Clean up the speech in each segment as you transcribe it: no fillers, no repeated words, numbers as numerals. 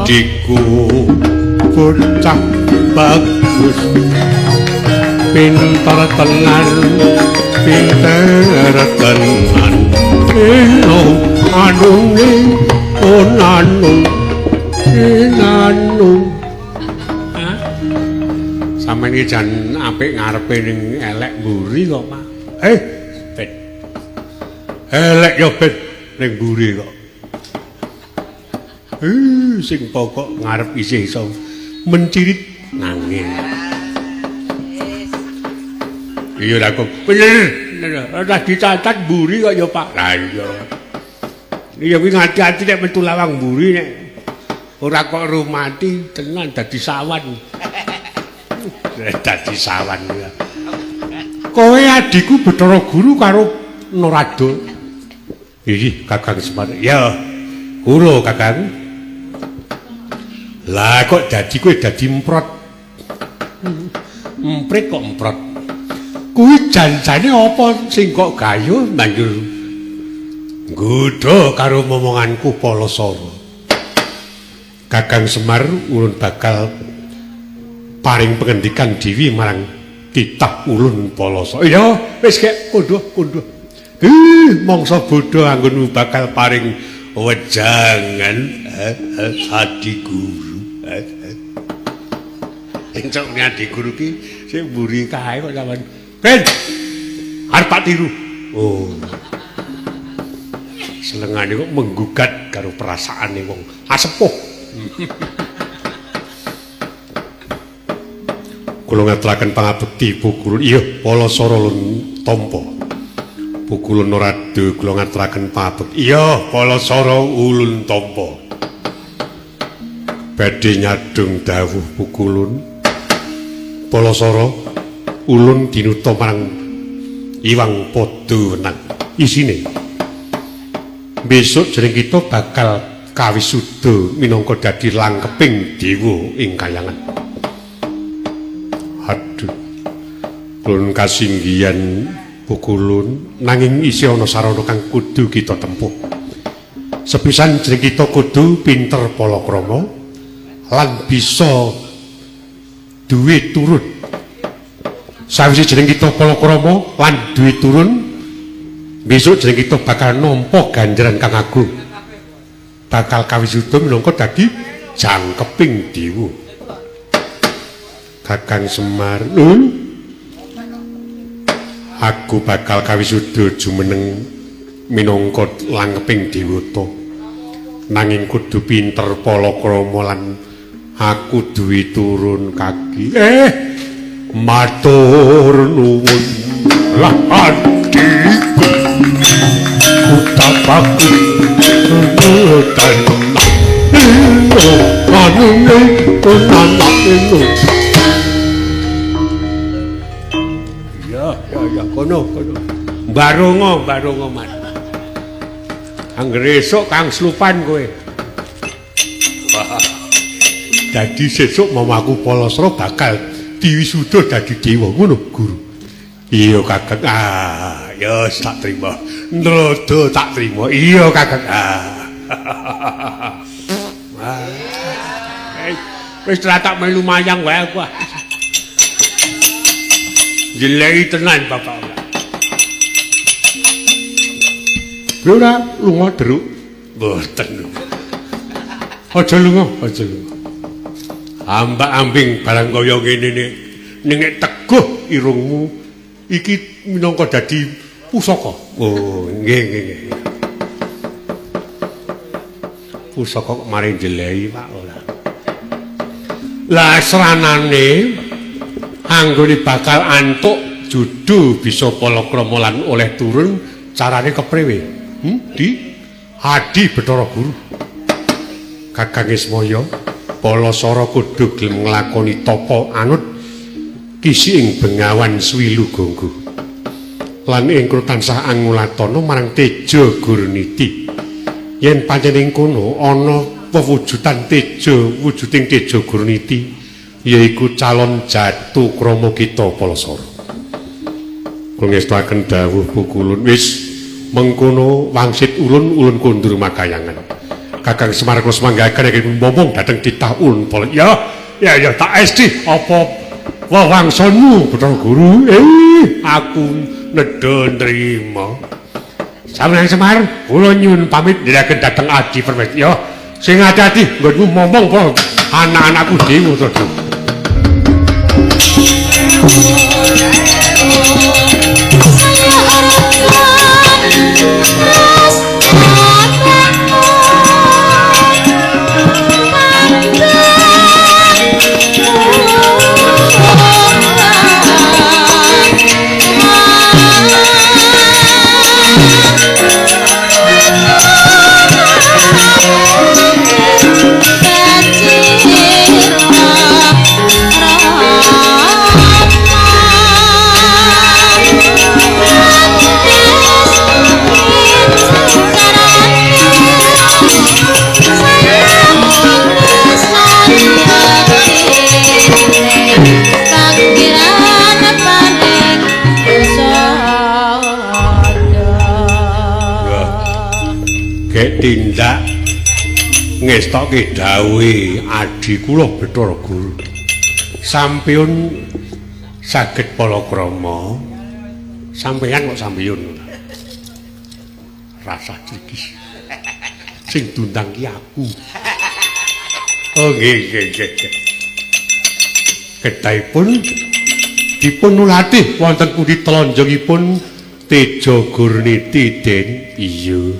Adikku bocah bagus, pinter tenan, pinter tenan. Eno anune onanu inanu. Sampeyan iki jan apik ngarepe ning elek mburi kok, Pak. Ben. Elek ya ben ning mburi kok. Sing pokok ngarep isih iso mencirit nanging. Iya lah kok. Bener. Ora dicatat mburi kok ya, Pak. Lah iya. Iya kuwi ngati-ati nek metu lawang mburi nek ora kok rumati tenan dadi sawan. Dadi sawan ya. Kowe adikku Bathara Guru karo Narada. Ih, Kakang Semar. Ya. Guru Kakang. Lah kok dadi kowe dadi emprot. Emprit kok emprot. Kuwi janjane apa sing kok gayuh banjur nggodha karo momonganku Palasara. Kakang Semar ulun bakal paring pengendikan dewi marang titah ulun Palasara. Iya, wis kek kondho-kondho. Mangsa bodho anggonmu bakal paring wejangan adi guru. Encok adi guru ki sing mburi kae kok sampean. Ben. Arep tak tiru. Oh. Senengane kok menggugat karo perasaane wong asepuh. Kula ngaturaken pangabekti Pukulun. Iya, Palasara ulun tampa. Pukulun Narada kula ngaturaken pangabekti. Iya, Palasara ulun tampa. Badhe nyadhung dawuh Pukulun. Palasara ulun dinuta marang Iwang Padha Wenang. Isine besok jeneng kita bakal kawisuda minangka dadi langkeping dewa ing kayangan. Aduh. Ulun kasinggihan Pukulun, nanging isih ana sarana kang kudu kita tempuh. Sepisan jeneng kita kudu pinter palakrama lan bisa duwe turun. Sawise jeneng kita palakrama lan duwe turun, besok jeneng kita bakal nampa ganjaran kang agung. Bakal kawisuda minangka dadi jangkeping dewa. Kakang Semar, nun, aku bakal kawisuda jumeneng minangka langkeping dewata. Nanging kudu pinter palakrama lan aku duwe turun kaki. Matur nuwun lah adikku. Utapaku tenan. Anune tenan. Ya, ya, ya, kono, kono. Barongo, barongo man. Anggere esuk kang slupan kowe. Dadi sesuk mamaku Palasara bakal diwisuda dadi dewa ngono, Guru. Iya, Kakang. Ah, ya tak terima. Narada tak terima. Iya, Kakang. Ah. Wis tak melu mayang wae aku. Jelei tenan bapak. Ora lunga deruk. Mboten. Aja lunga, aja lunga. Ambak-ambing barang kaya ngene nek ning teguh irungmu iki minangka dadi pusaka. Oh, nggih nggih nggih. Pusaka kok mari jelei, Pak, ora. Lah sranane anggone bakal antuk judu bisa palakrama lan oleh turun carane kepriwe? Di Adi Bathara Guru. Kakang Ismaya, Palasara kudu gelem nglakoni tapa anut kisi ing Bengawan Swilu Gonggo. Lan ing kono tansah angulatana marang Teja Gurniti. Yen pancen ing kono ana wewujudan Teja, wujuding Teja Gurniti yaiku calon jatu krama kita Palasara. Kula ngestuaken dawuh Pukulun, wis mengkono wangsit ulun, ulun kondur makayangan. Kakang Semar kula semanggaken iki momong dhateng titah Unpala. Ya, ya ya tak esti apa wewangsunmu Bathara Guru. Aku nedha nrima. Sampeyan Semar, kula nyuwun pamit ndherekaken dhateng Adi Permesti. Ya, sing ati-ati nggonmu momong apa anak-anakku dhewe to. Tindak ngestokke dawuhe adi kula Bathara Guru. Sampeyun saged palakrama. Sampeyan kok sampeyun. Rasah crikis. Sing diundang ki aku. Oh nggih nggih nggih. Kedahipun dipun nulatih wonten pundi telonjongipun Teja Gurniti Den. Iya.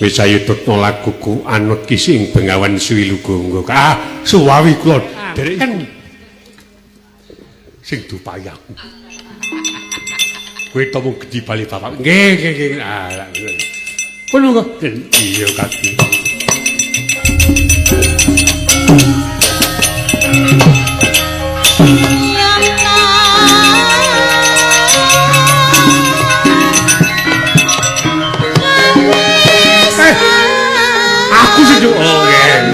Wis ayo tutna laguku anut kisi ing Bengawan Suwiluga. Ah, suwawi kula derek kan sing dupayi aku. Kowe to mung gedhi bali bapak. Nggih, nggih, nggih. Ah, pun monggo. Iya, kaki. Oh, yeah.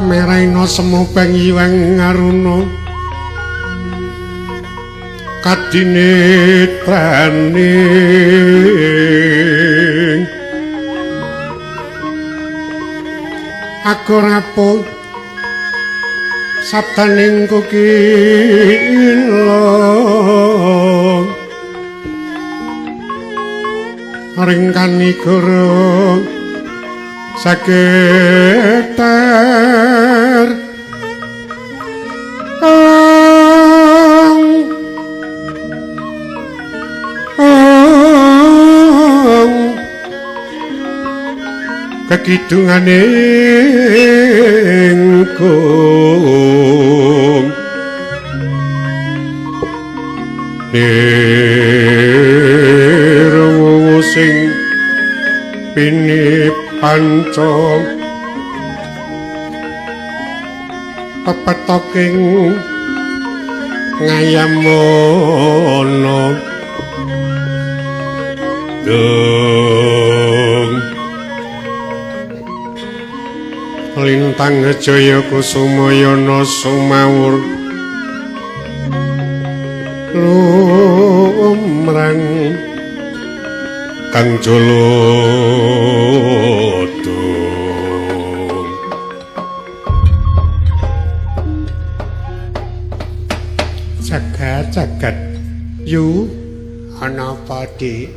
Meraina semupeng iweng ngaruna kadinetraning agorapo sabdaning kukila ringkani guru saketer ong ong kekidungane ingkung nirungu sing pinipanca pepetoking ngayamono dung Lintang Jaya Kusumayana sumawur lumrang kang jolodong. Jagat jagat yu ana apa Dik?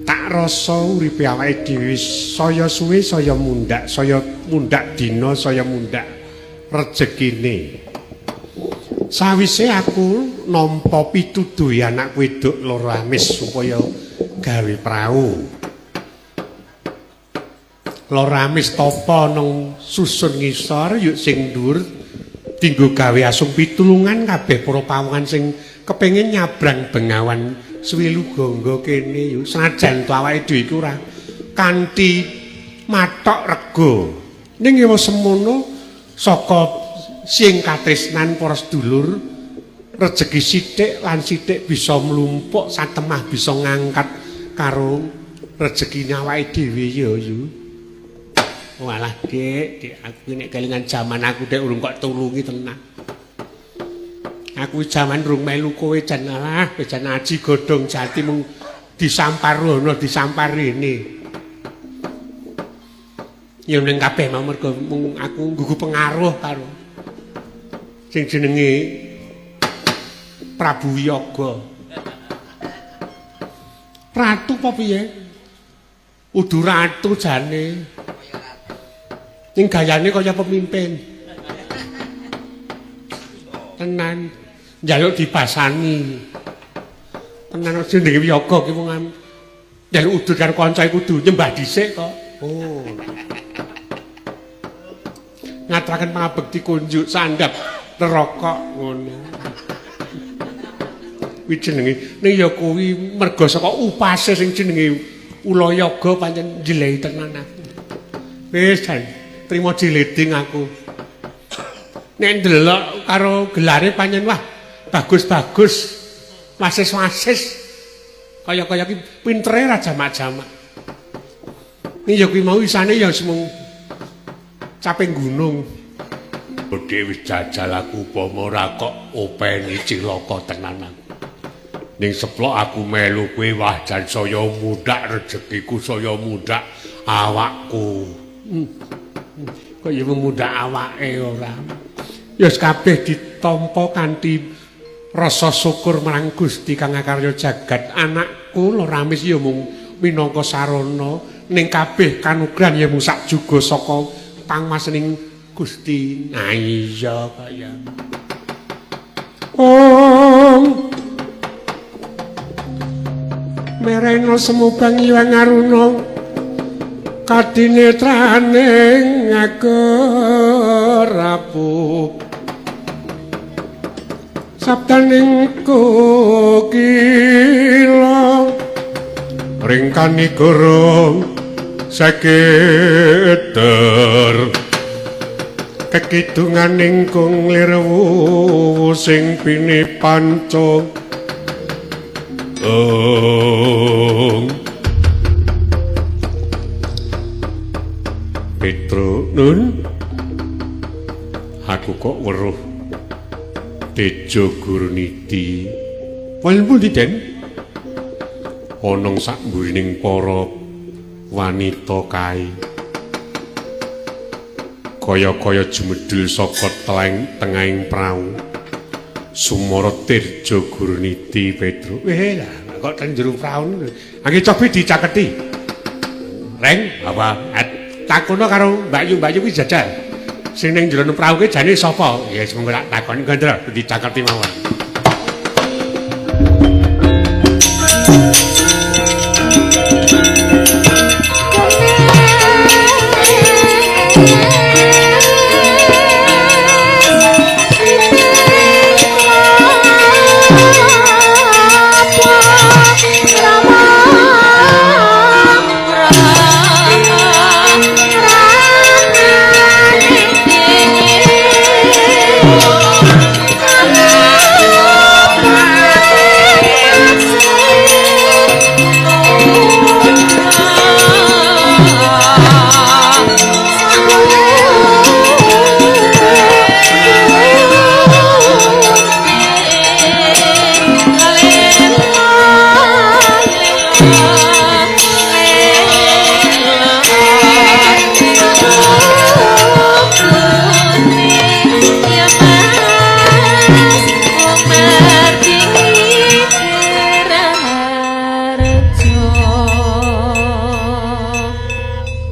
Tak rasa uripe awake dhewe saya suwe saya mundhak dina saya mundhak rejekine. Sawise aku nampa pituduhe anak wedok loro amis supaya gawe prau. Loro amis tapa nang susun ngisor yuk sing dhuwur dinggo gawe asung pitulungan kabeh para pawongan sing kepengin nyabrang bengawan Swilu Gangga kene yuk. Senajan to awake dhewe iku ora kanthi mathok rega. Ning ewa semono saka sing katresnan para sedulur rejeki sithik lan sithik bisa mlumpuk satemah bisa ngangkat karo rejekine awake dhewe ya yu. Walah Dik, Dik aku nek kelingan jaman aku dek urung kok tulungi tenan. Aku jaman urung melu kowe jan alah jan aji godhong jati mung disampar rono disampar rene. Ya ning kabeh mau mergo mung aku nggugu pengaruh karo sing jenenge Prabu Wiyaga. Ratu apa piye? Udu ratu jane. Ning gayane kaya pemimpin. Tenan njaluk dibasani. Tenan jenenge Wiyaga ki wong njaluk udud karo kanca kudu nyembah dhisik kok. Oh. Ngaturaken pangabekti kunjuk sandhap neraka ngono. Kuwi jenenge ning ya kuwi merga saka upase sing jenenge Ulayaga pancen njelehi tenan aku. Wis jan trimo jileding aku. Nek ndelok karo gelare pancen wah bagus-bagus. Wasis-wasis. Kaya-kaya ki pintere ra jamak-jamak. Ning ya kuwi mau isane ya mung caping gunung. Bodhe wis jajal aku upama ora kok openi cilaka tenan aku. Ning seplok aku melu kowe wah jan saya mundhak rezekiku saya mundhak awakku. Kok ya mundhak awake ora. Ya wis kabeh ditampa kanthi rasa syukur marang Gusti kang akarya jagat. Anakku Loramis ya mung minangka sarana ning kabeh kanugran ya mung sak juga saka pangmasening Gusti. Nah iya kaya. Om Merena semubang Hyang Aruna kadinetraning agrapu sabdaning kokila ringkani guru saketer kekidunganing kung lirwu sing pinipanca. Petro Nun, aku kok weruh Tejo Gurniti. Wonten pundi, Den? Ana sak mburining para wanita kae. Kaya-kaya jumedhul saka tengahing prau. Sumara Tejo Gurniti Petro. Lah kok teng jero prau. Angge cobi dicaketi. Reng, apa? Takono karo Mbak Yu, Mbak Yu kuwi jajal. Sing ning jero prau kuwi jane sapa? Ya monggo tak takoni Gandra, dicaketi mawon. Rama.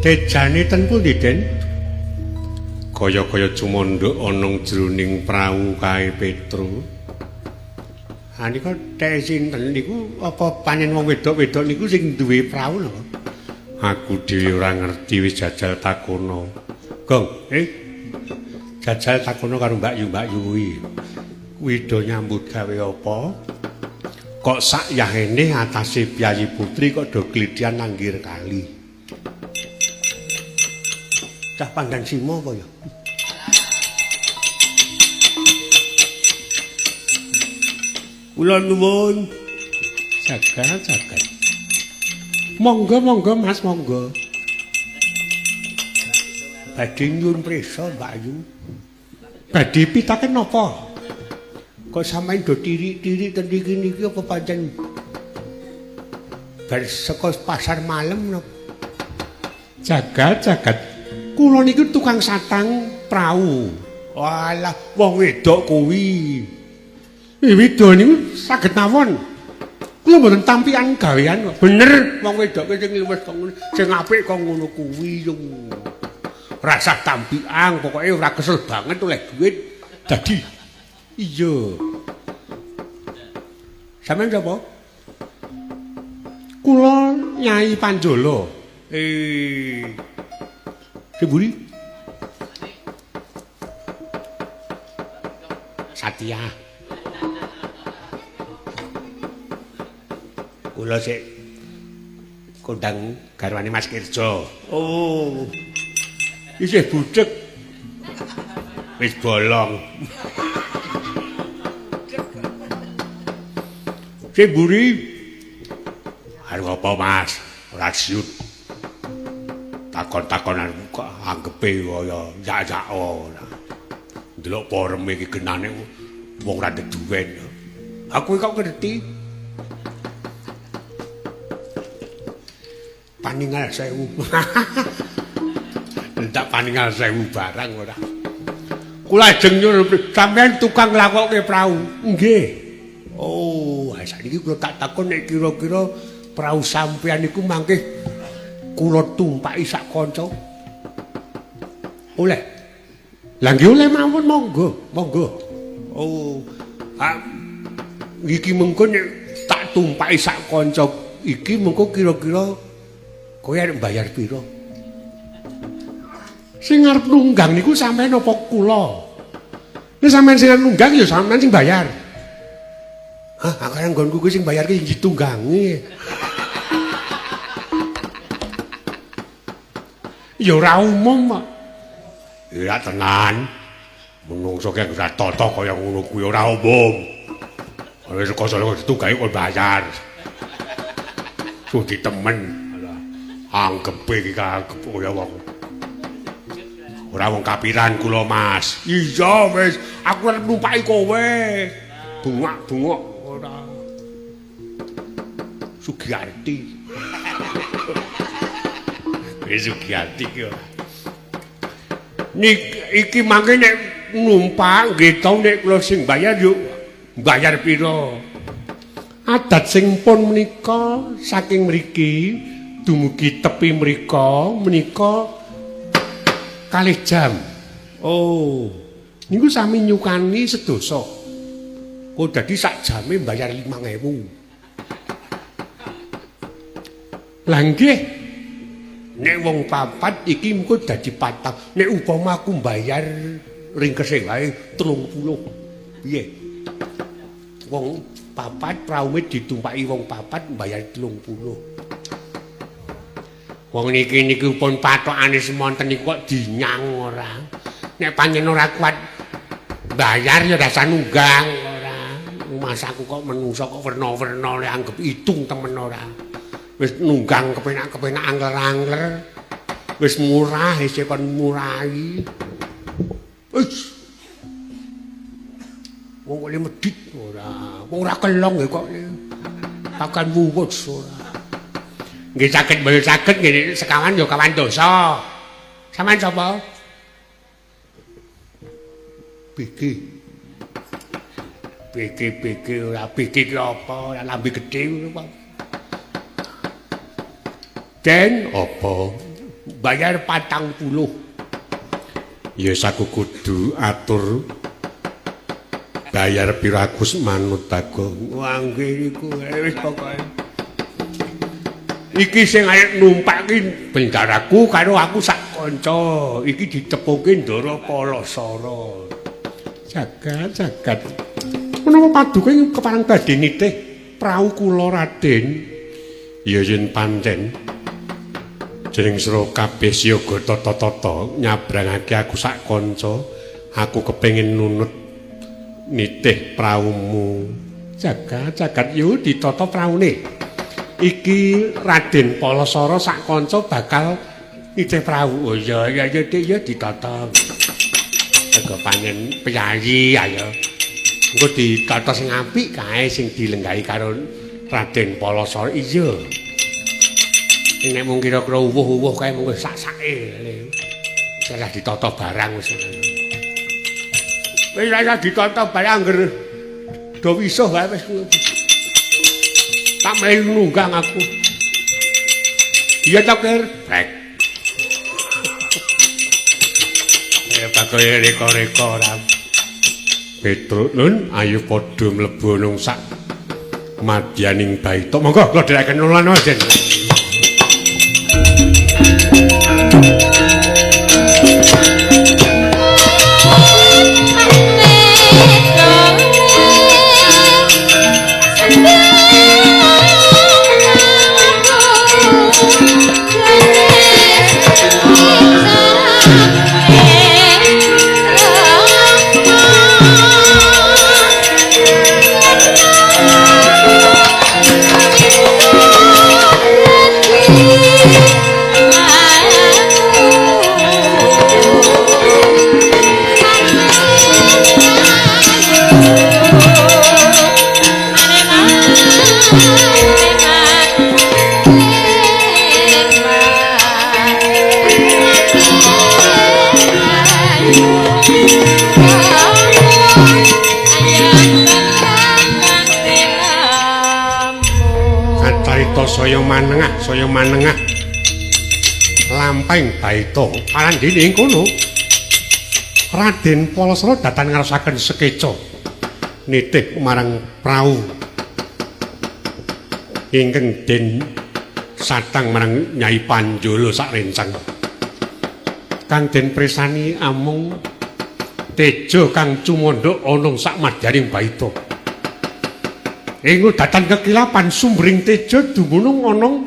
Tejane ten pundi, Den? Kaya-kaya cumandhuk ana jroning prau kae Petro. Ha nika teh sinten niku apa panen wong wedok-wedok niku sing duwe prau lho? Aku dhewe ora ngerti wis jajal takono. Gong, jajal takono karo Mbak Yu, Mbak Yu kuwi. Kuwi do nyambut gawe apa? Kok sak yahene atase piyayi putri kok do klithian nanggir kali. Cah Pandan Simo apa ya? Kula nuwun. Jagat, jagat. Monggo, monggo Mas, monggo. Badhe nyuwun prisa, Mbak Yu. Badhe pitaken napa? Kok sampeyan do tirik-tirik ten mriki niki apa pancen bar saka pasar malam napa? Jagat, jagat. Kula niku tukang satang prau. Walah, wong wedok kuwi. Wedok niku saged mawon. Kula mboten tampian gawean kok. Bener, wong wedok ki sing luwes kok ngono, sing apik kok ngono kuwi yo. Rasah tampian, pokoke ora kesel banget oleh duit. Dadi iya. Sampeyan sapa? Kula Nyai Panjala. Sing mburi? Satya. Kula sik kondang garwane Mas Kirjo. Oh. Isih budheg. Wis bolong. Sing mburi? Arep apa, Mas? Ora siut. Takon-takonan kok anggepe kaya yak-yak ora. Ndelok poreme iki genane wong ora duwen. Aku kok ngerti. Paningal 1000. Entak paningal 1000 barang ora. Kula ajeng nyuwun sampeyan tukang nglakokke prau. Nggih. Oh, saniki kula tak takon nek kira-kira prau sampeyan niku mangke kula tumpaki sak kanca. Oleh. Lah nggih oleh mawon monggo, monggo. Oh, iki mengko nek tak tumpaki sak kanca iki mengko kira-kira kowe arep mbayar pira? Sing arep nunggang niku sampeyan apa kula? Nek sampeyan sing arep nunggang ya sampeyan sing bayar. Hah, aku nggonku kuwi sing bayar ki sing ditunggangi. Ya ora umum kok. Ya tenan. Menungso ki ora tata kaya ngono kuwi ora umum. Wis kosong ditunggangi kok bayar. Sudi temen. Anggepe iki anggep kaya wong. Ora wong kapiran kula, Mas. Iya wis, aku arep numpaki kowe. Bungak-bungok ora. Sugiyarti. Wis Sugiyarti ki ora. Nik iki mangke nek numpak nggih tau nek kula sing bayar yo bayar pira. Adat sing pun menika saking mriki dumugi tepi mrika menika kalih jam. Oh, niku sami nyukani sedasa. Kok dadi sak jame mbayar 5.000. Lah nggih. Nek wong papat iki mengko dadi patang. Nek upama aku mbayar ringkese wae 30. Piye? Wong papat praume ditumpaki wong papat mbayar 30. Wong niki niku pun patokane semonten niku kok dinyang ora. Nek pancen ora kuat bayar ya rasa nunggang ora. Masaku kok menungso kok werna-werna le anggep itung temen ora. Wis nunggang kepenak-kepenak angler-angler. Wis murah isih kon murahi. Wis. Wong kok le medhit ora. Wong ora kelong kok. Pakan wuwus ora. Nggih saged mboten saged nggih sekawan ya kawan dosa. Sampeyan sapa? BG. BG BG ora BG ki apa? Ora lambe gedhe ngono apa? Den apa? Bayar 40. Ya wis aku kudu atur bayar pira aku manut Bagong. Wah nggih niku wis pokoke. Iki sing arep numpak ki bendaraku karo aku sak kanca. Iki ditepungke Ndara Palasara. Jagat jagat. Menapa paduka ing kepareng badhe nitih prau kula Raden? Ya yen pancen jeneng sira kabeh siaga tata-tata nyabrangake aku sak kanca, aku kepengin nunut nitih praumu. Jagat jagat yo ditata praune. Iki Raden Palasara sak kanca bakal nitih prau. Oh iya iya iya Dik ya ditata. Mergo pancen piyayi ayo. Engko ditata sing apik kae sing dilenggahi karo Raden Palasara. Iya. Nek mung kira-kira uwuh-uwuh kae mung sak-sake. Salah ditata barang wis. Wis ora ditata barang angger do wisuh wae wis. Tak melu nunggang aku. Iya ta, Kir? Brek. Bagoe reka-reka ora. Petruk nun ayo padha mlebu nang sak madyaning baita. Monggo kula dherekaken nulan Raden. Saya manengah, saya manengah. Lampahing baita parandene ing kono. Raden Palasara datan ngrasaken sekeca nitih marang prau ingkang den satang marang Nyai Panjala sak rencang. Kang den presani amung teja kang cumandha ana sak madyaning baita. Ing datan kekilapan sumbering teja dumunung ana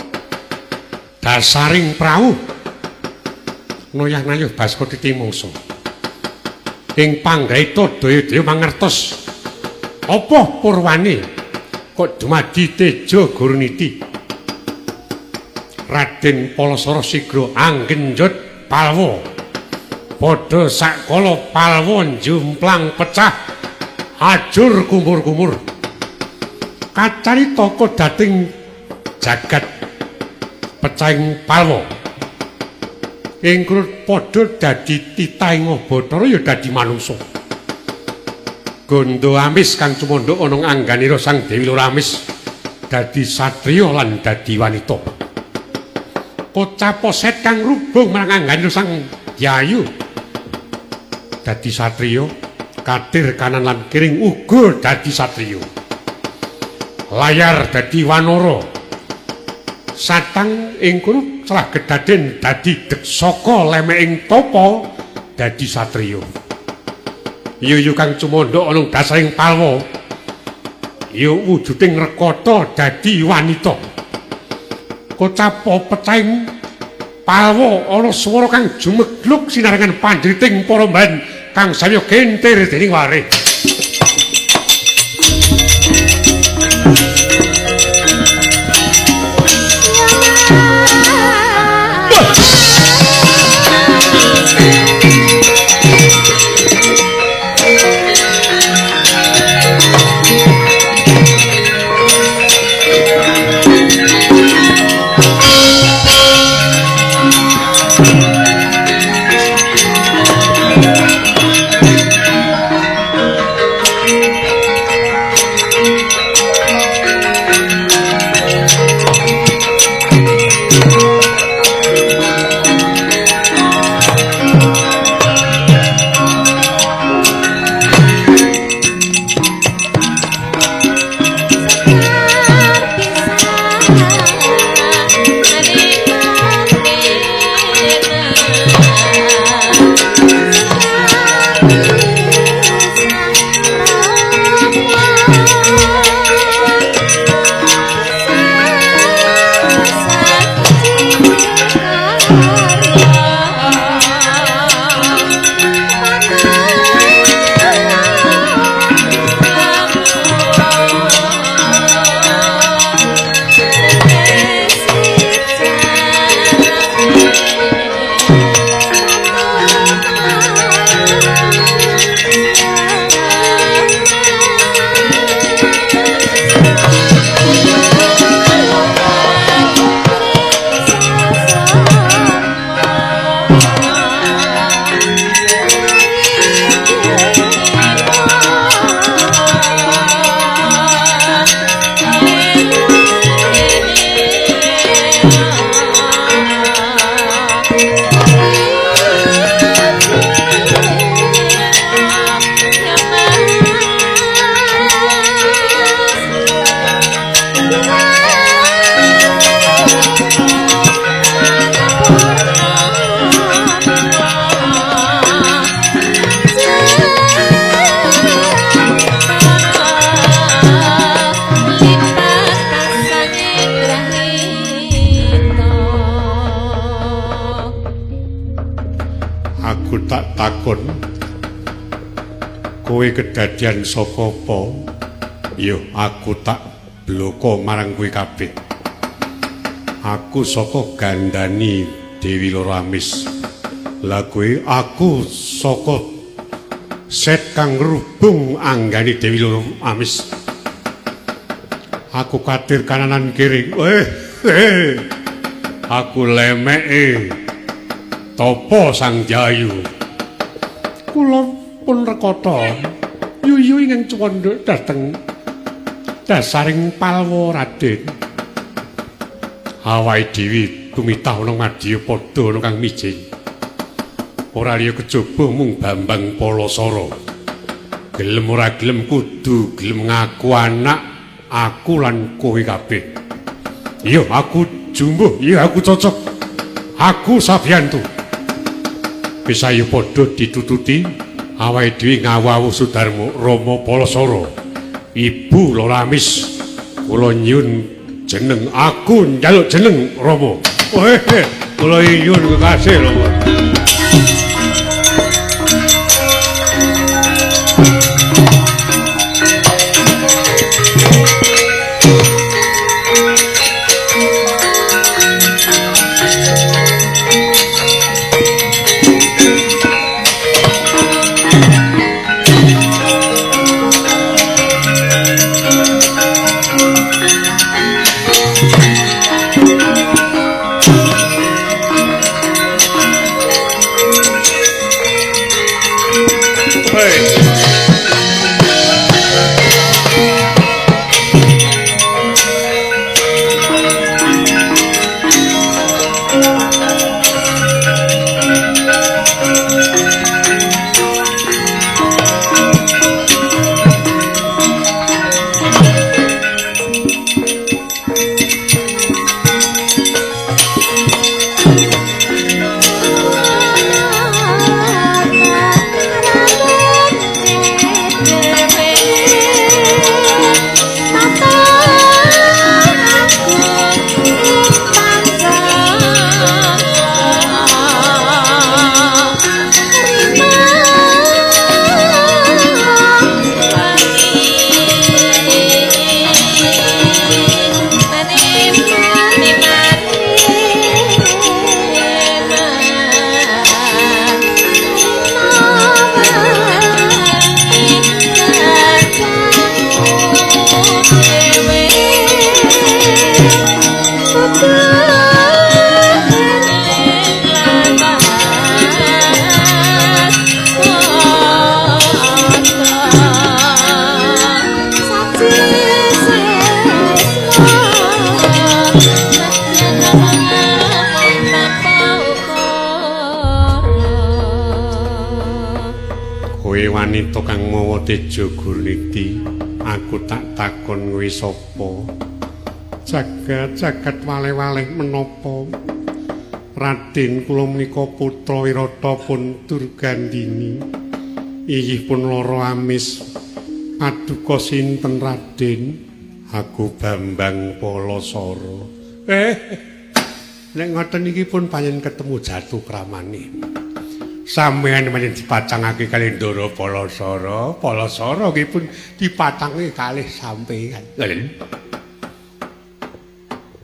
dasaring prau. Noyah-nayuh Baskara titimungsa. Ing panggaita daya-daya mangertos apa purwane kok dumadi teja Gurniti. Raden Palasara sigra anggenjot palwa. Padha sakala palwa njumplang pecah ajur kumur-kumur. Kacarita kodating jagat pecahing palwa. Ing padha dadi titahing Bathara ya dadi manungsa. Gandha Amis kang cumandha ana angganira Sang Dewi Luramis dadi satriya lan dadi wanita. Kocaposet kang rubung marang angganira Sang Yayu dadi satriya, katir kanan lan kiring uga dadi satriya. Layar dadi wanara. Satang ing kono celah gedaden dadi deksaka lemeking tapa dadi satriya. Yuyu kang cumandha ana dasaring palwa ya wujuding rekata dadi wanita. Kocapa pecahing palwa ana swara kang jumegluk sinarengan panjriting para mban kang samya gentir dening warih. Aku tak takon. Kowe kedadian saka apa? Yo, aku tak bloko marang kowe kabeh. Aku saka gandani Dewi Loro Amis. Lah kowe aku saka set kang ngrubung anggani Dewi Loro Amis. Aku katir kananan kiri. Aku lemeke topo Sang Jayu. Kula pun rekata yuyu ingkang cuwendhuk dhateng dasaring palwa Raden. Awake dhewe tumitah ana madya padha ana kang mijil. Ora liya kejaba mung Bambang Palasara. Gelem ora gelem kudu gelem ngaku anak aku lan kowe kabeh. Iya aku jumbuh, iya aku cocok. Aku Sabiyantu. Wis ayo padha ditututi awake dhewe ngawu-awu Sudarma Rama Palasara. Ibu Loramis, kula nyuwun jeneng, aku njaluk jeneng Rama. Kula nyuwun kekasih Rama. Wanita kang mawa teja gurniti, aku tak takon kowe sapa? Jagat-jagat waleh-waleh menapa? Raden kula menika putra Wirata pun Durgandini. Inggih pun Loro Amis. Paduka sinten Raden? Aku Bambang Palasara. Nek ngoten iki pun pancen ketemu jatuh kramane. Sampeyan pancen dipacangake kalih Ndara Palasara, Palasara nggih pun dipacange kalih sampeyan.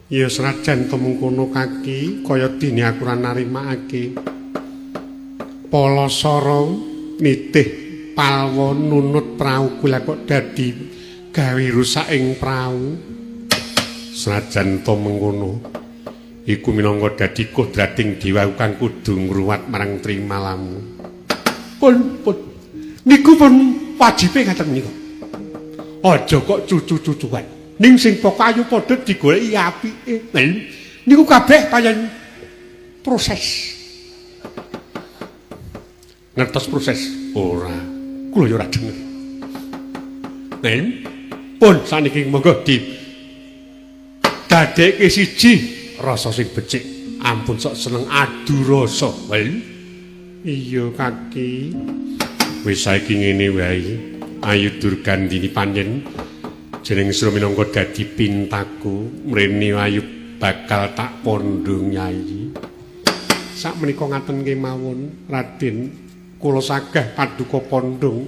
Ya senajan tumengkono kaki kaya dene aku ora narimakake. Palasara nitih palwa nunut prau kula kok dadi gawe rusak ing prau. Senajan tumengkono iku minangka dadi kodrating dewa kang kudu ngruwat marang trimalamu. Pun pun niku pun wajibe ngaten menika. Aja kok cucu-cucuan. Ning sing pokok ayo padha digoleki apike. Niku kabeh pancen proses. Ngertos proses? Ora. Kula ya ora denger. Pun saniki monggo di dadekke siji rasa sing becik. Ampun sok seneng adu rasa. Iya kaki. Wis saiki ngene wae. Ayu Durgandini pancen jeneng sira minangka dadi pintaku, mrene ayu bakal tak pondhong nyai. Sakmenika ngaten kemawon Raden, kula sagah paduka pondhong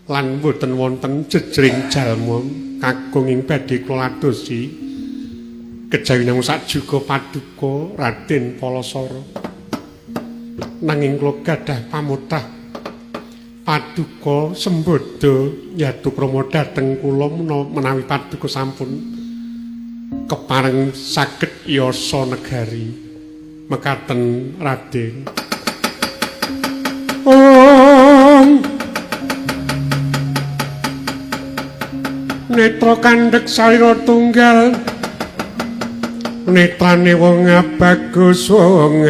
lan boten wonten jejering jalma kakung ing badhe kula ladosi. Kejawi namung sakjuga paduka Raden Palasara. Nanging kula gadah pamotah paduka sembada yatukrama dhateng kula menawi paduka sampun kepareng saged yasa negari. Mekaten Raden. Om netra kandhek salira tunggal, netrane wong bagus wong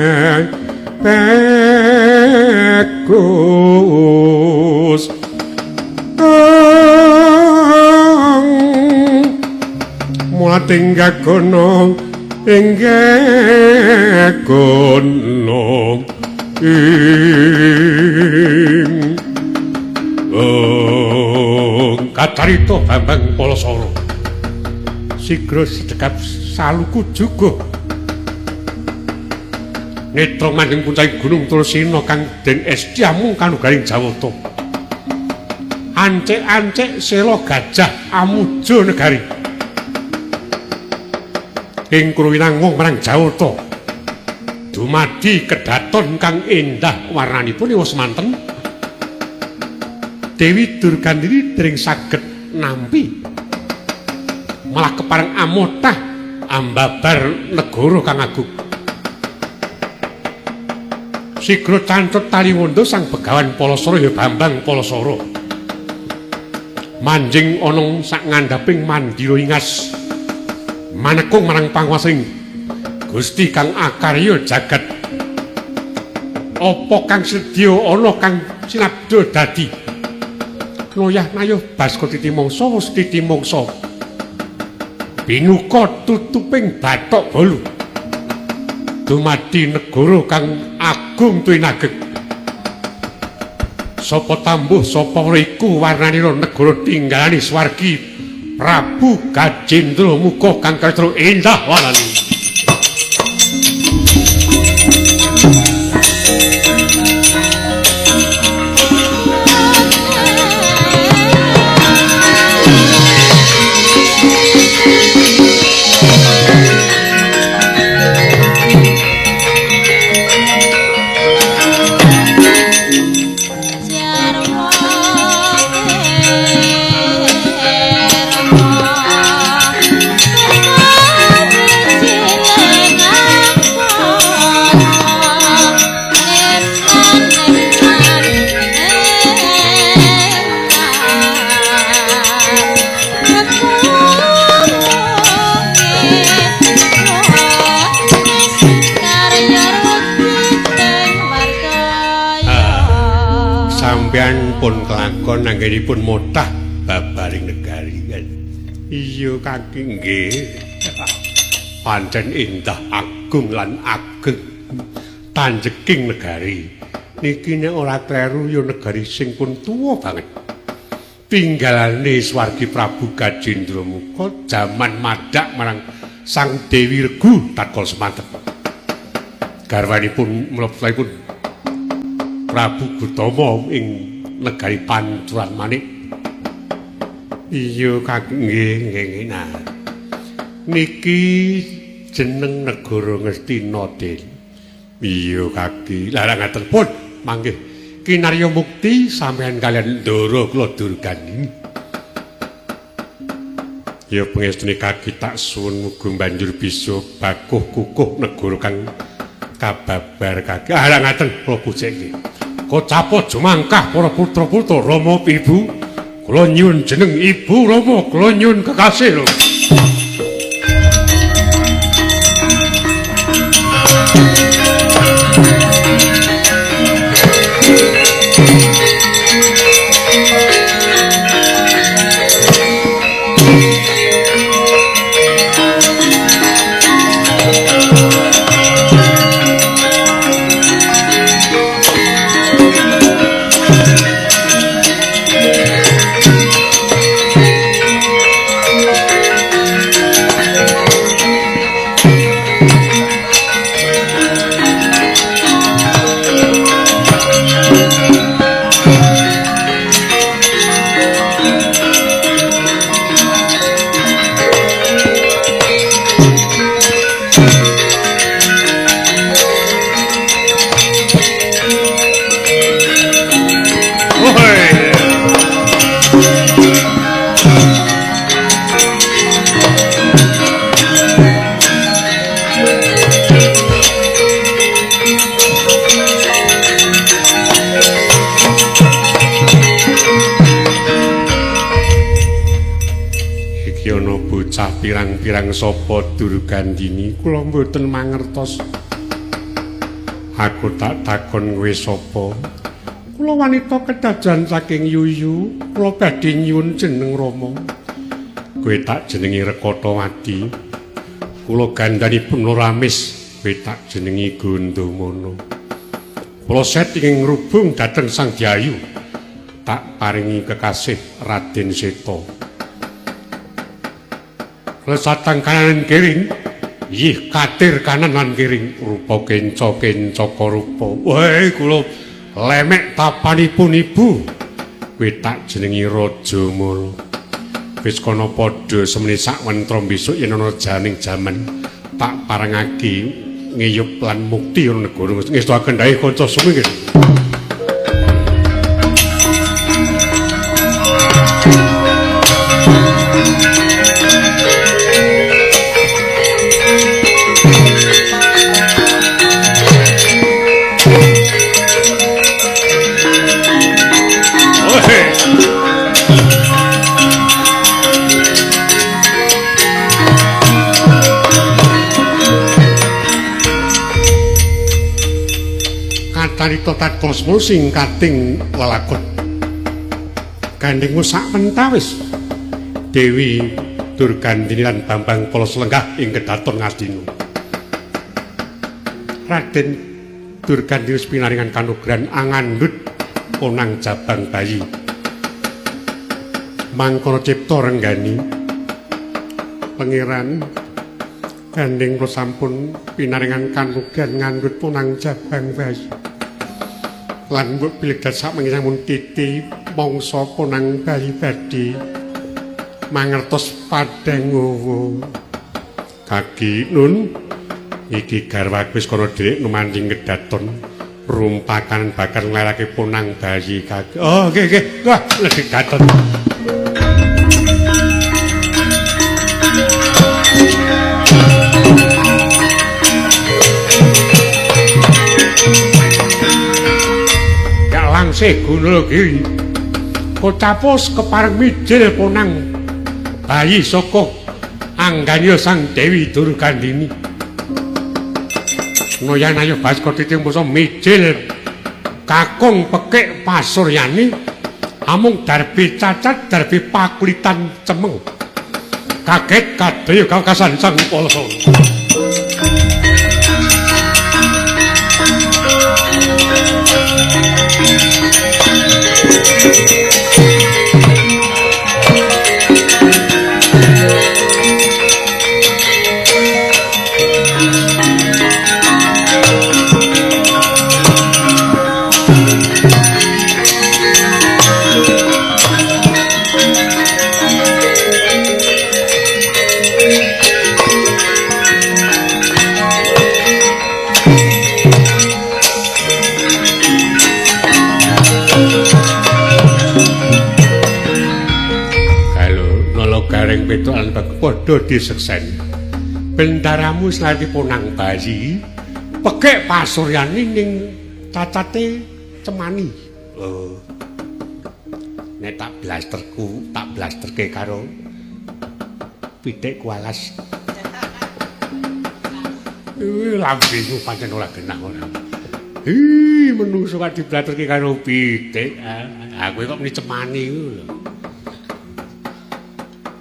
bagus. Mula tinggal kono inggih kono ing kacarita Bambang Palasara. Sigra sidhekap saluku juga netra manjing puncak gunung Tulasena kang den esti amung kanugraning Jawata. Ancek-ancek sela gajah amuja negari ing kruwinangung marang Jawata. Dumadi kedaton kang endah warnanipun wis manten. Dewi Durgandini dering saged nampi, malah kepareng amotah ambabar negara kang agung. Sigra cancut taliwondo sang Begawan Palasara ya Bambang Palasara. Manjing ana sak ngandhaping mandira ingas manekung marang panguwasaning Gusti kang akarya jagat. Apa kang sedya ana kang sinabda dadi. Noyah nayuh baska titimangsa wis titimangsa. Binuka tutuping bathok bolu. Dumadi negara kang agung tuwinageng. Sapa tambuh sapa iku warnanira negara tinggalane swargi Prabu Gajendra Muka kang katra endah warnane. Sampeyan pun kelakon anggenipun motah babaring negari. Iya kaki nggih. Pancen indah agung lan ageng tanjeking negari. Niki nek ora kleru ya negari sing pun tuwa banget. Tinggalane swargi Prabu Gajendra Muka jaman madhak marang Sang Dewi Regu tatkala semanten. Garwanipun mlebetipun Prabu Gutama ing negari Pancuran Manik. Iya kaki nggih nggih. Nah, niki jeneng negara Ngastina, Den. Iya kaki. Lah ngaten pun manggih kinarya mukti sampeyan kalian ndara kula Durgani. Ya pengestune kaki tak suwun muga banjur bisa bakuh kukuh negara kang kababar kaki. Ah lah ngaten kula pujekke. Kocapo jumangkah para putra-putra Rama Ibu. Kula nyuwun jeneng Ibu Rama, kula nyuwun kekasih lho. pirang-pirang sapa Durgandini? Kula mboten mangertos. Aku tak takon kowe sapa? Kula wanita kedajan saking Yuyu, kula badhe nyuwun jeneng Rama. Kowe tak jenengi Rekatawati. Kula gandhanipun Ramis, kowe tak jenengi Gandamana. Kula set ing ngrubung dhateng Sang Dyayu. Tak paringi kekasih Raden Seta. Lesatang kanan kiring, yih katir kanan lan kiring, rupa kenca kencaka rupa. Wah, kula lemek tapanipun ibu. Kowe tak jenengi Rajamala. Wis kana padha semene sak wentra besok yen ana janing jaman tak parengake ngiyup lan mukti ana negara. Ngestuaken dhae kanca sumingkir. Kacarita tatkala semono singkating lelakon. Gandengmu sak mentawis Dewi Durgandini lan Bambang Polos lenggah ing kedaton Ngastina. Raden Durgandini wis pinaringan kanugrahan angandhut ponang jabang bayi. Mangkono cipta renggani Pangeran gandeng kula sampun pinaringan kanugrahan ngandhut ponang jabang bayi. Lan mbok bilih sak mangke sampun titi mangsa ponang bayi badhe mangertos padhang ngowo. Kaki nun iki garwaku wis kono dhewe numanjing kedaton rumpakan bakal nglairake ponang bayi kaki. Oh nggih nggih. Wah ledhek daton. Langsih Gunul-giri kocapos kepareng mijil ponang bayi saka angganya Sang Dewi Durgandini. Noyan ayo Baskara titing basa mijil kakung pekik pasuryane amung darbi cacat darbi pakulitan cemeng. Kaget kadaya kakasan Sang Palasa. Petruk lan padha disekseni. Bendaramu selati ponang bayi, pekek pasuryane ning cacate cemani. Oh. Nek tak blasterku, tak blasterke karo pitik kualas. Lambemu pancen ora genah ora. Hi, menungso kok diblaterke karo pitik. Aku kok muni cemani ku lho.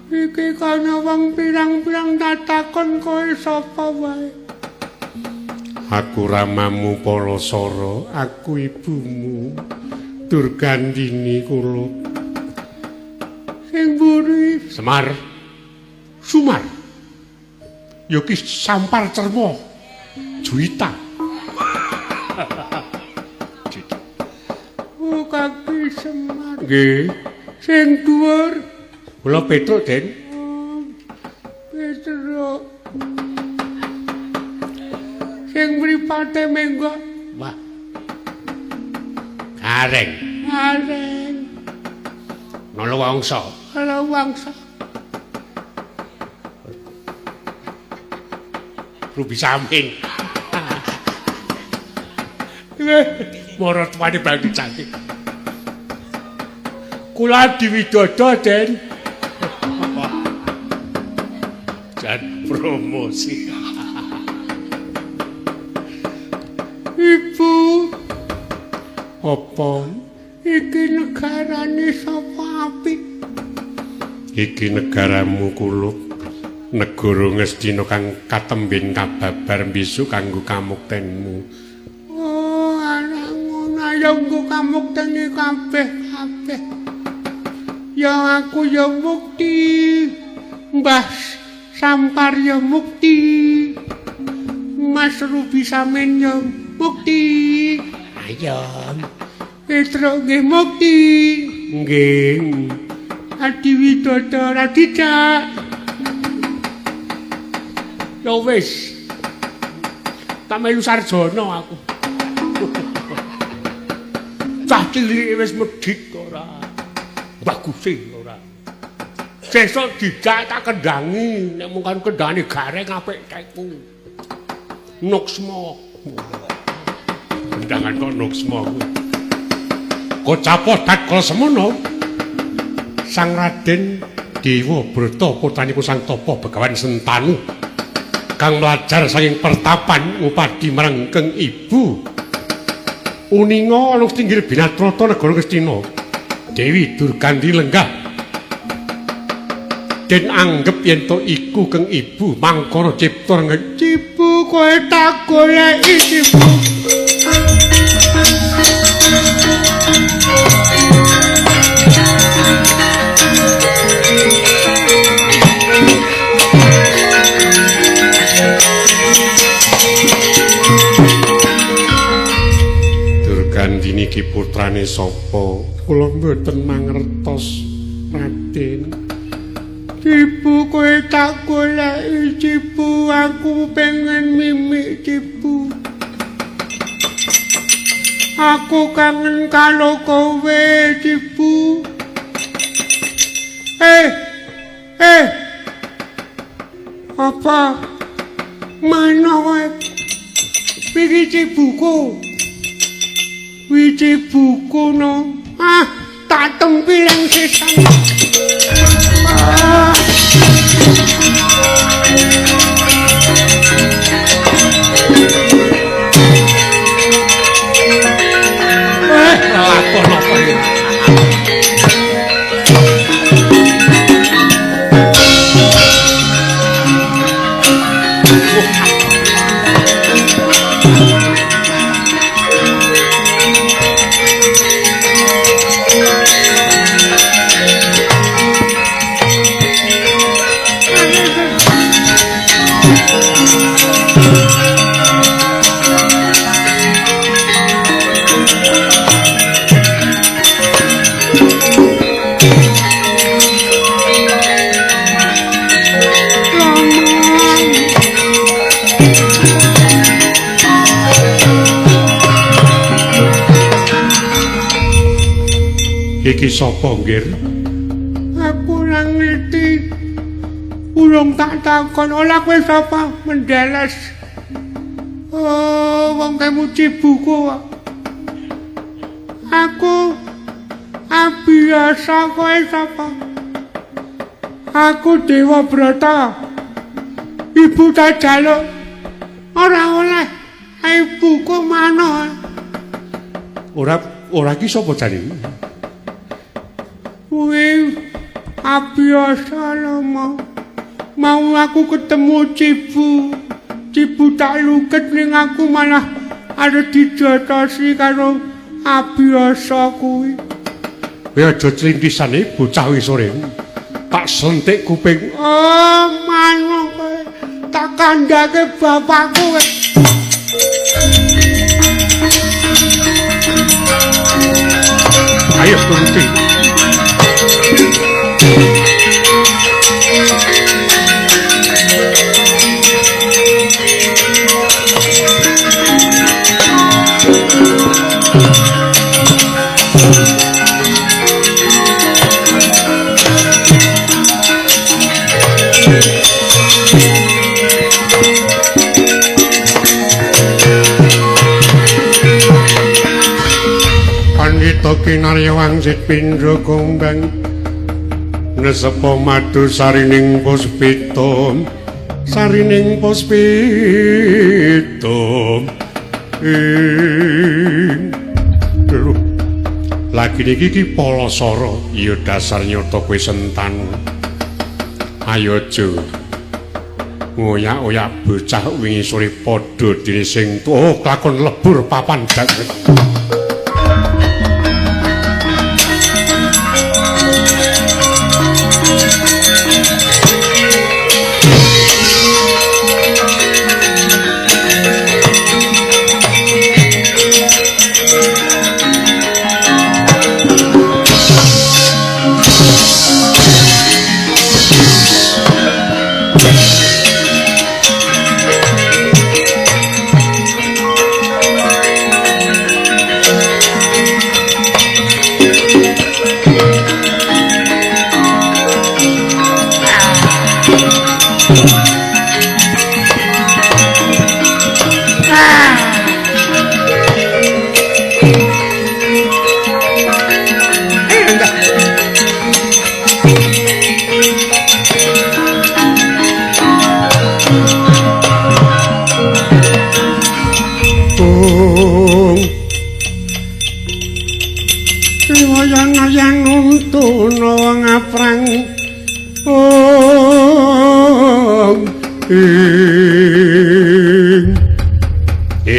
Iki kana wong pirang-pirang tatakon kowe sapa wae. Aku ramamu Palasara, aku ibumu Durgandini kula. Sing mburi Semar. Sumar. Ya ki sampar cerma. Juwita. Oh kaki Semar. Nggih. Sing dhuwur kula Petruk, Den. Petruk. Sing mripate menggok. Wah. Gareng. Gareng. Nalawangsa. Nalawangsa. Rubi samping. Moro tuane bang dicantik. Kula Adi Widodo, Den. Jan promosi. Ibu, apa iki negarane sapa apik? Iki negaramu Kulup, negara Ngastina kang katemben kababar besuk kanggo kamuktenmu. Oh, ana ngono ya nggo kamuktene kabeh-kabeh. Ya aku ya mukti, Mbah Sampar ya mukti, Mas Rubi Samin ya mukti. Ayo, Petruk nggih mukti. Nggih. Adi Widodo Radija. Ya wis. Tak melu sarjana aku. Cah cilik wis medhit ora. Baguse ora. Sesuk dijak tak kendhangi, nek mung karo kendhane gareng apik tekku. Nuksma. Kendangan kok nuksma kuwi. Kocapo tatkala semono Sang Raden Dewa Brata putranipun Sang Tapa Begawan Sentanu kang mlajar saking pertapan ngupadi marang keng ibu uninga ana tinggil binatrata negara Ngastina Dewi Durgandi lenggah den anggep yen to iku keng ibu mangkara cipta cibu kowe tak goleki cibu. Durgandini ki putrane sapa? Kula mboten mangertos, Raden. Cibu kowe tak goleki cibu, aku pengen mimik cibu. Aku kangen karo kowe cibu. Eh. Apa? Mana kowe? Piye cibuku? Wi cibuku no. Ah, tak tempiling sisan. Ah. Lakon apa iki? Iki sapa, Nggir? Aku ora ngerti. Urung tak takon, ora kowe sapa? Mendeles. Oh, wong kemu cibuku kok. Aku abiasa kowe sapa? Aku Dewa Brata. Ibu tak jaluk. Ora oleh. Ibuku mana? Ora iki sapa jane? Kuwi abiasa lho mau aku ketemu cibu. Cibu tak luket ning aku malah arep dijotosi karo abiasa kuwi. Kowe aja clintisane bocah wingi sore. Tak sentik kuping. Oh, manuk kowe. Tak kandhake bapakku kowe. Ayo turuti. Pandita kinarya wangsit pindha gombang nesepa madu sarining puspita Sarining puspita ing lho lagi niki ki Palasara ya dasar nyata kowe Sentanu. Ayo aja ngoyak-oyak bocah wingi sore padha dene sing tuwa kelakon lebur papan banget.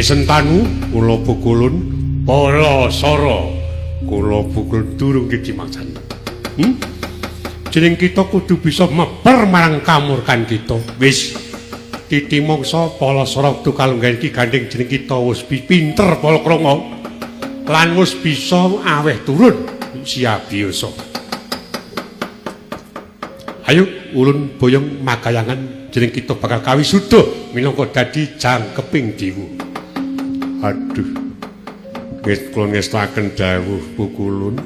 Sentanu kula pukulun Palasara kula pukul durung dimaksani. Jeneng kita kudu bisa meper marang kamurkan kita. Wis titi mangsa Palasara wektu kalunggahan iki gandeng jeneng kita wis pinter palakrama lan wis bisa aweh turun siabiyasa. Ayo ulun boyong makayangan jeneng kita bakal kawisuda minangka dadi jangkeping dewa. Aduh, kula ngestakaken dawuh pukulun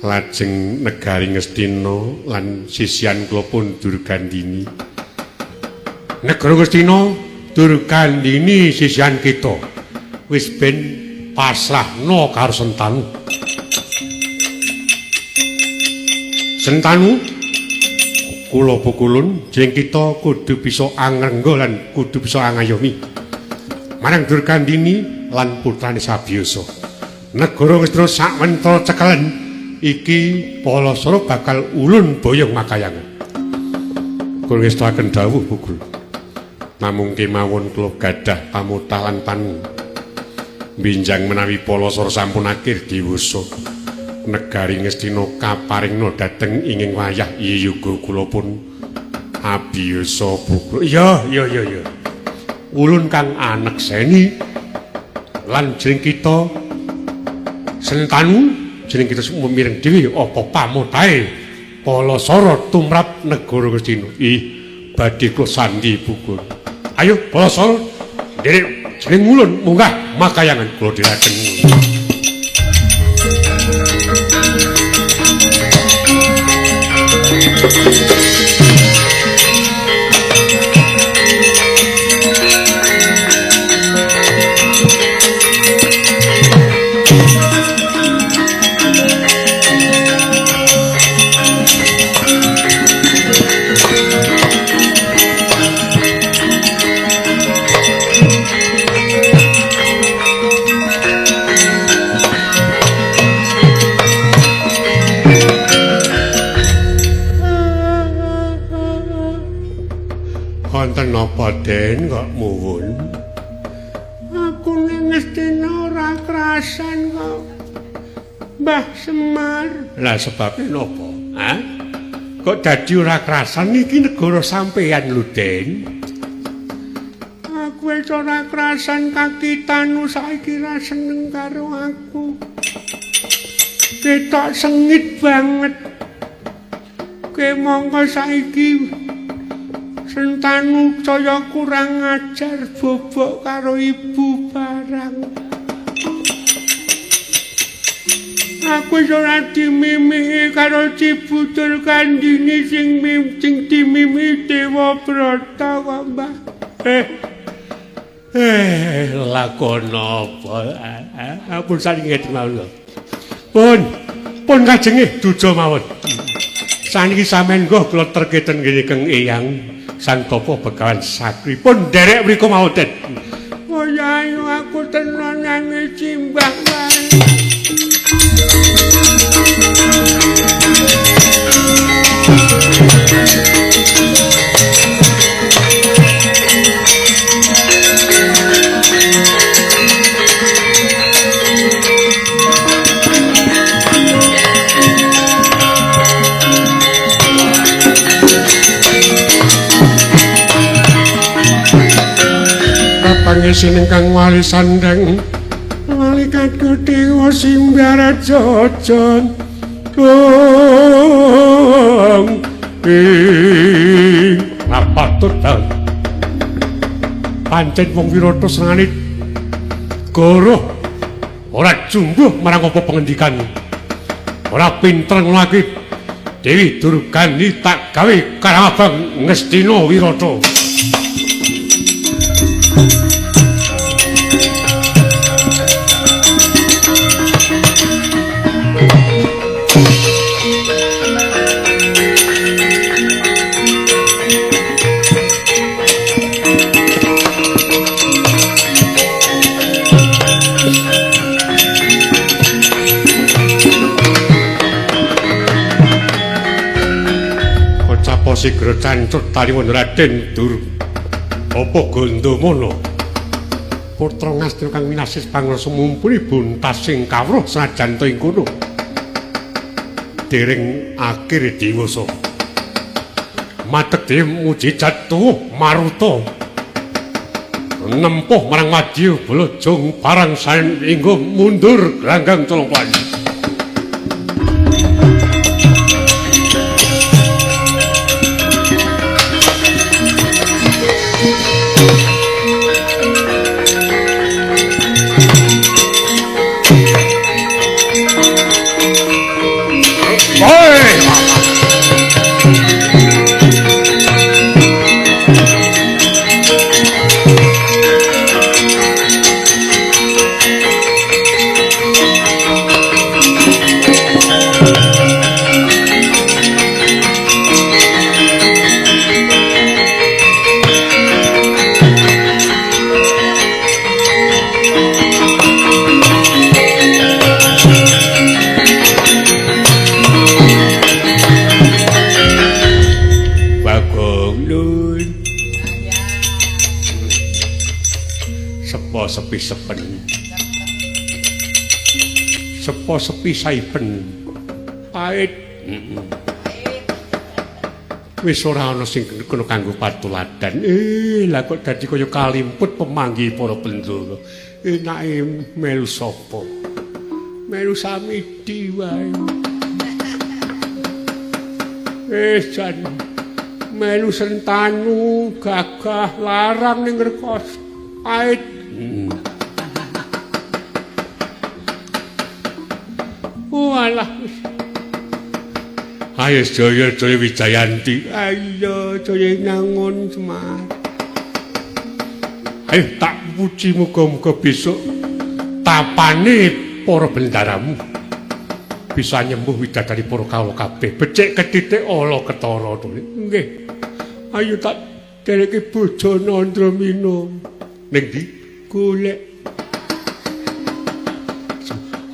lajeng negari Ngastina lan sisihan kula pun Durgandini. Negara Ngastina Durgandini sisihan kita wis ben pasrahna karo Sentanu. Sentanu kula pukulun jeneng kita kudu bisa angrengga lan kudu bisa angayomi marang Durgandini lan putrane Sabiyasa. Negara Ngastina sakwentara cekelen iki Palasara bakal ulun boyong makayangan. Kula ngestakaken dawuh pukul. Namung kemawon kula gadah pamutah lan panu. Binjang menawi Palasara sampun akhir diwasa. Negari Ngastina kaparingna dhateng inging wayah yoga kula pun abiyasa pukul. Iya, iya, iya, iya. Ulun kang anekseni lan jeneng kita Sentanu jeneng kita mireng dhewe apa pamutahe Palasara tumrap negara Ngastina. Ih, badhe kula sandi pukul. Ayo Palasara nderek jeneng ulun munggah makayangan kula dherekaken. Wonten napa Den kok muwun? Aku ning Ngastina ora krasan kok. Mbah Semar. Lah sebabe napa? Hah? Kok dadi ora krasan iki negara sampeyan lho, Den? Aku wis ora krasan kakitanu saiki ra seneng karo aku. Ketok sengit banget. Kowe mongko saiki Sentanu saya kurang ajar bobok karo ibu barang. Aku ora dimimiki karo Cibudul Kandini sing dimimiki Dewa Brata kok, Mbah. Lakon apa? Ampun saking ngeten mawon. Pun kajenge duja mawon. Saniki sampeyan nggo kula terketen ngene Kang Eyang. Sang Tapa Begawan Sakri pun nderek mriku mawon. Oh ya aku tenan nangis simbah wae. Pangesin ingkang wali sandheng malaikat dewa simbara jajan ing ngapatut ta pancen wong Wirata senengane goroh ora jumbuh marang apa pengendikan ora pinter nglaki Dewi Durgani tak gawe karang abang Ngastina Wirata. Sigra cancut taliwon Raden Dur apa Gandamana putra Ngastina kang winasis pangrasa mumpuni buntasing kawruh senajan ta ing kono dereng akhir dewasa matek dhewe mujizat tuwuh maruta nempuh marang madya bala jong parang saen inggo mundur glanggang colong payu. Sepi sepen sepo sepi saipen pait wis ora ana sing kena kanggo patuladan. Lah kok dadi kaya kalimput pemanggi para bendara. Enake melu sapa? Melu Samidi wae. Jan melu Sentanu gagah larang ning rekos pait. Walah. Ayo Jaya Jaya Wijayanti. Ayo Jaya Nangun Semar. Ayo tak puji muga-muga besok tapane para bendaramu bisa nyembuh widadari para kawula kabeh. Becik ketitik ala ketara to. Nggih. Ayo tak dereke bojo Nandramina. Ning ndi? Golek.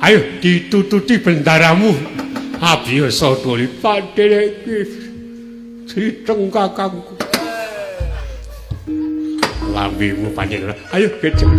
Ayo ditututi bendaramu. Abiyasa tuli padereke criteng kakangku. Lambemu panjenengan. Ayo gejek.